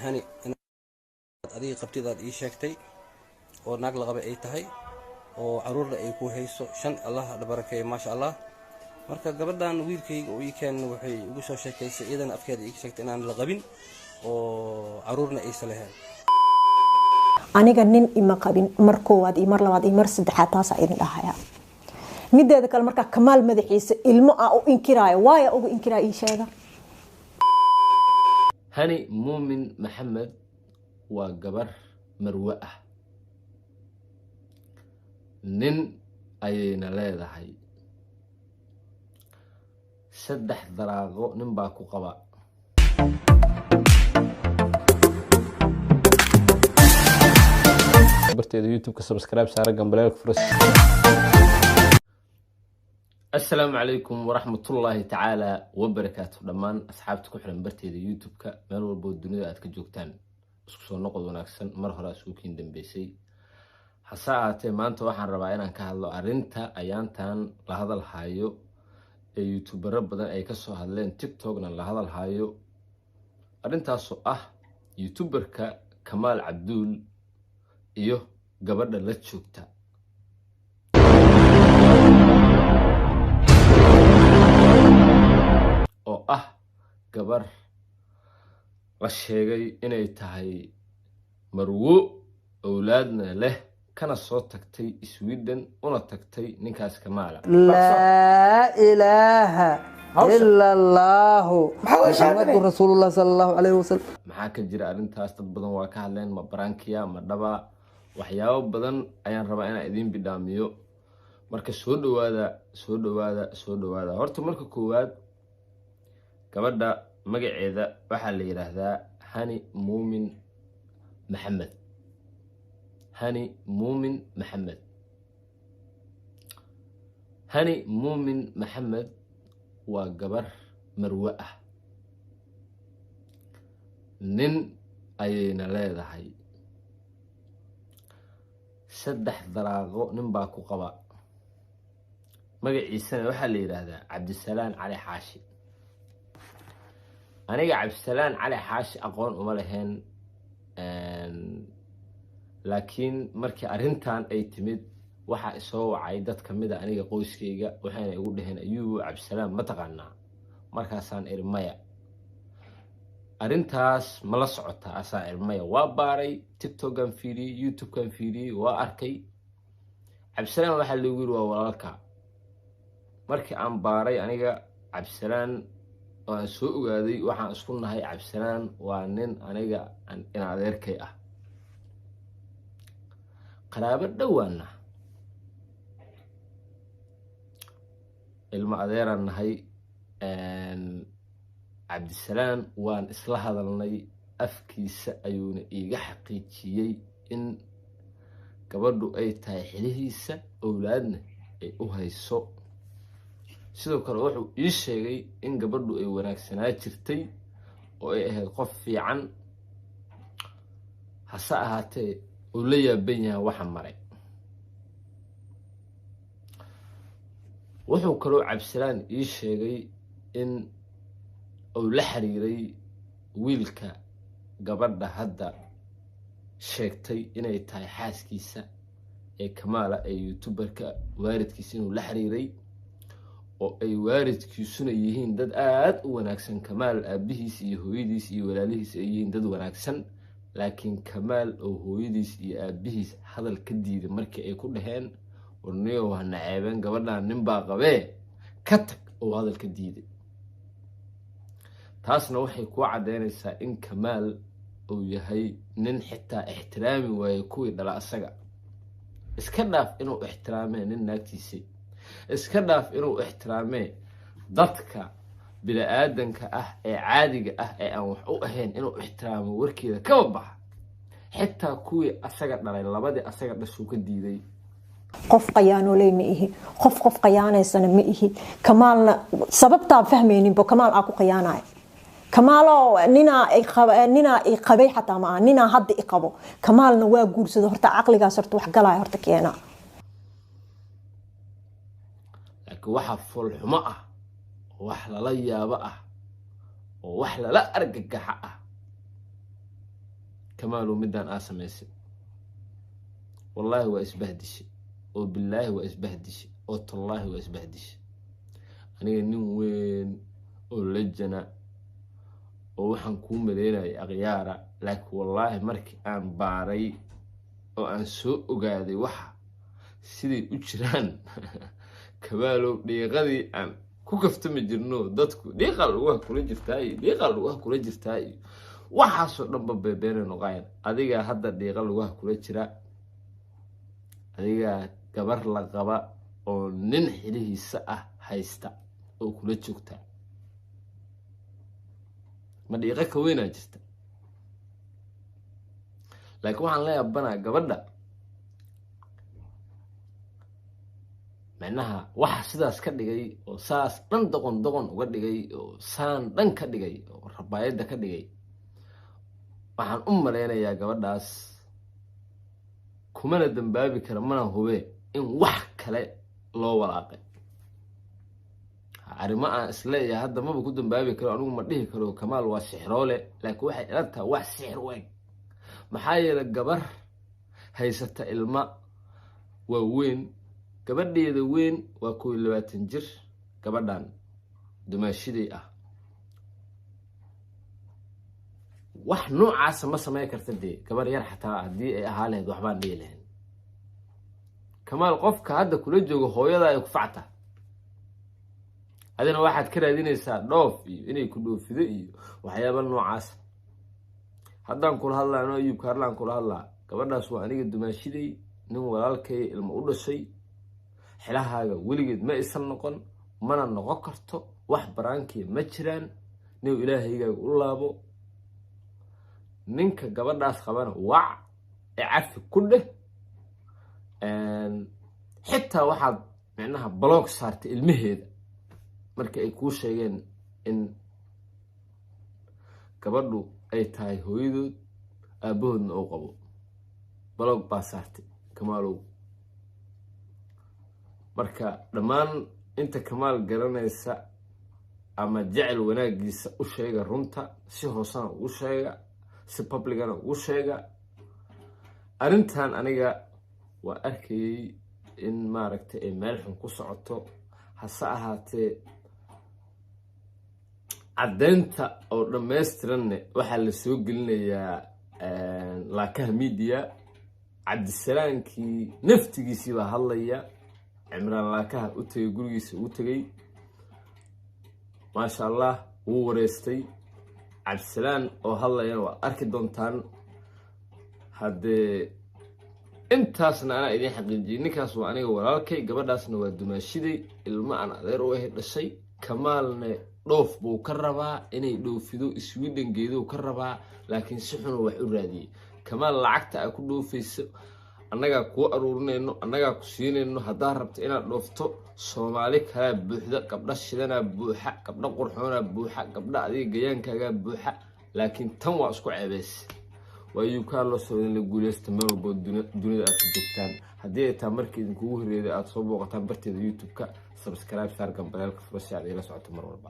Hani inaad adiga qabtidaad ii sheegtay oo naag la qaba ay tahay oo caruurna ay ku hayso 5, Allah barakeeyo, maasha Allah. Marka gabadhan wiilkayga oo ii keen waxay igu soo sheekaysay, iyadana afkeeda iiga sheegtay inaan la qabin oo caruurna aysan lahayn. Aniga nin ima qabin mar koowaad iyo mar labaad iyo mar saddexaad, taasaa idin dhahaya. Mideeda kale, markaa Kamaal madaxiisa ilmo ah u inkiraayo, waaya ugu inkiraya? Ii sheega. Hani Muumin Maxamed waa gabar marwe ah, nin ayayna leedahay, 3 daraaqo nin baa ku qaba. Barteeda YouTube-ka subscribe saara, gambaleelka furas. Assalaamu calaykum waraxmatullaahi tacaala wabarakaatu. Dhammaan asxaabta ku xiran barteeda YouTube-ka meel walboo dunida aad ka joogtaan, isku soo noqod wanaagsan. Mar hore asuukiin dambeysay, hase ahaatee maanta waxaan rabaa inaan ka hadlo arrinta ayaantan la hadal hayo ee youtubero badan ay kasoo hadleen, TikTokna la hadal hayo, arrintaasoo ah youtuberka Kamaal Cabduul iyo gabadha la joogta oo ah gabar la sheegay inay tahay marwo owlaadna leh, kana soo tagtay Sweden una tagtay ninkaas Kamaala. Laa ilaaha ila allaahu Muxamadu rasuulullah sala allahu calayhi wasalam. Maxaa ka jira arrintaas? Dad badan waa ka hadleen, ma barankiya ma dhaba? Waxyaabo badan ayaan rabaa inaan idiin bidhaamiyo. Marka soo dhawaada, soo dhawaada, soo dhawaada. Horta marka koowaad, gabadha magaceeda waxaa la yidhaahdaa Hani Muumin Maxamed. Hani Muumin Maxamed, Hani Muumin Maxamed waa gabar marwe ah, nin ayayna leedahay, 3 daraaqo nin baa ku qaba. Magaciisana waxaa la yidhaahdaa Cabdisalaan Cali Xaashi. Aniga Cabdisalaan Cali Xaashi aqoon uma lahayn, laakiin markii arrintan ay timid waxaa isoo wacay dad kamid a aniga qoyskayga, waxayna igu dhaheen: "Ayuubu, Cabdisalaam ma taqaanaa?" Markaasaan iri: "Maya." "Arrintaas ma la socotaa?" Asaan iri: "Maya." Waa baaray, TikTokan fiiriyey, YouTubekan fiiriyey, waa arkay Cabdisalaam. Waxaa lagu yiri waa walaalka. Markii aan baaray aniga Cabdisalaan oo aan soo ogaaday waxaan isku nahay, Cabdisalaan waa nin aniga in adeerkay ah, qaraabo dhowaana, ilmo adeeraan nahay. Cabdisalaan waan isla hadalnay, afkiisa ayuuna iiga xaqiijiyey in gabadhu ay tahay xilihiisa, owlaadna ay u hayso. Sidoo kale wuxuu ii sheegay in gabadhu ay wanaagsanaa jirtay oo ay ahayd qof fiican, hase ahaatee uu la yaaban yahay waxa maray. Wuxuu kaloo Cabdisalaan ii sheegay in uu la xiriiray wiilka gabadha hadda sheegtay inay tahay xaaskiisa ee Kamaala ee youtuberka, waalidkiisa inuu la xiriiray oo ay waalidkiisuna yihiin dad aada u wanaagsan. Kamaal aabihiis iyo hooyadiis iyo walaalihiis ay yihiin dad wanaagsan, laakiin Kamaal oo hooyadiis iyo aabihiis hadal ka diiday markii ay ku dhaheen: "Warniyow, ha naceebeen, gabadhan nin baa qabee, ka tag," oo hadal ka diiday. Taasna waxay kuu caddeynaysaa in Kamaal uu yahay nin xitaa ixtiraami waaye kuwii dhala asaga. Iska dhaaf inuu ixtiraamee nin naagtiisii, iska dhaaf inuu ixtiraamee dadka bini-aadanka ah ee caadiga ah ee aan wax u ahayn inuu ixtiraamo, warkeeda kaba baxa. Xitaa kuwii asaga dhalay, labadii asaga dhashuu ka diiday. Qof qayaanooley ma ihi, qof qayaanaysana ma ihi. Kamaalna sababtaan fahmayninbo Kamaal aa ku qayaanaya. Kamaaloo ninaa i qabay xataa ma aha, ninaa hadda i qabo, Kamaalna waa guursado. Horta caqligaas horta wax galaya horta keena. Laakiin waxaa foolxumo ah oo wax lala yaabo ah oo wax lala argagaxa ah. Kamaalow, midaan aa samaysay wallaahi waa isbahdishay, oo bilaahi waa isbahdishay, oo tallaahi waa isbahdishay. Aniga nin weyn oo lejana oo waxaan kuu maleynayay akhyaara, laakiin wallaahi markii aan baaray oo aan soo ogaaday waxa siday u jiraan, Kamaalow, dhiiqadii aan ku kaftami jirno, dadku dhiiqaa lugaha kula jirtaa iyo dhiiqaa lugaha kula jirtaa iyo waxaasoo dhanba beebeena noqayan. Adigaa hadda dhiiqa lugaha kula jira, adigaa gabar la qaba oo nin xilihiisa ah haysta oo kula joogta. Ma dhiiqo ka weynaa jirta? Laakiin waxaan la yaabanaa gabadha, micnaha waxa sidaas ka dhigay oo saas dhan doqon doqon uga dhigay oo saan dhan ka dhigay oo rabaayadda ka dhigay. Waxaan u malaynayaa gabadhaas kumana dambaabi kara, mana hube in wax kale loo walaaqay. Arrimo aan isleeyahay hadda maba ku dambaabi karo, anigu ma dhihi karo Kamaal waa sixroole, laakiin waxay ila tahay wax sixir u eg. Maxaa yeelay, gabar haysata ilma waa weyn, gabadheeda weyn waa 21 jir, gabadhan dumaashiday ah wax noocaasa ma samayn karta. Dee gabar yar xataa haddii ay ahaa lahayd waxbaan dhihi lahayn. Kamaal, qofka hadda kula joogo hooyada ay ku facta, adina waxaad ka raadinaysaa dhoof iyo inay ku dhoofido iyo waxyaaba noocaas. Haddaan kula hadlaa ano Ayuub Kaarlaan kula hadlaa, gabadhaas waa aniga dumaashiday, nin walaalkay ilmo u dhashay. Xilahaaga weligeed ma aysan noqon, mana noqon karto. Wax baraankii ma jiraan. Nin Ilaahaygaaga u laabo, ninka gabadhaas qabana wac ee cafi ku dheh. Xitaa waxaad micnaha block saartay ilmaheeda marka ay kuu sheegeen in gabadhu ay tahay hooyadood, aabbahoodna uu qabo. Block baa saartay, Kamaalow. Marka dhammaan inta Kamaal garanaysa ama jecel wanaagiisa, u sheega runta, si hoosena ugu sheega, si publicana ugu sheega arrintan. Aniga waa arkayay in maaragtay ay meel xun ku socoto, hase ahaatee caddeynta oo dhammaystiranne waxaa la soo gelinayaa Laakaha Media. Cabdisalaankii naftigiisii baa hadlaya. Cimraan Laakaha u tegay, gurigiisa ugu tegay, maasha Allah, wuu wareystay. Cabdisalaan oo hadlayana waad arki doontaan. Haddee intaasna anaa idiin xaqiijiyey, ninkaas waa aniga walaalkay, gabadhaasna waa dumaashiday, ilmo aan adeer u ahay dhashay. Kamaalne dhoof buu ka rabaa, inay dhoofido Sweden geeduu ka rabaa, laakiin si xunu wax u raadiyey. Kamaal, lacagta aa ku dhoofayso annagaa kuu aruurinayno, annagaa ku siinayno. Haddaa rabto inaad dhoofto, Soomaali kalaa buuxda, gabdha shidanaa buuxa, gabdha qurxoonaa buuxa, gabdha adiga gayaankaagaa buuxa, laakiin tan waa isku ceebeys. Waa Ayuub Carlos oo idinla guuleysta meel walbo dunida aad ku joogtaan. Haddii ay tahay markii idinkugu horreeyay aad soo booqataan barteeda YouTube-ka, subscribe saar, gambaleelka furo si aad ila socoto mar walba.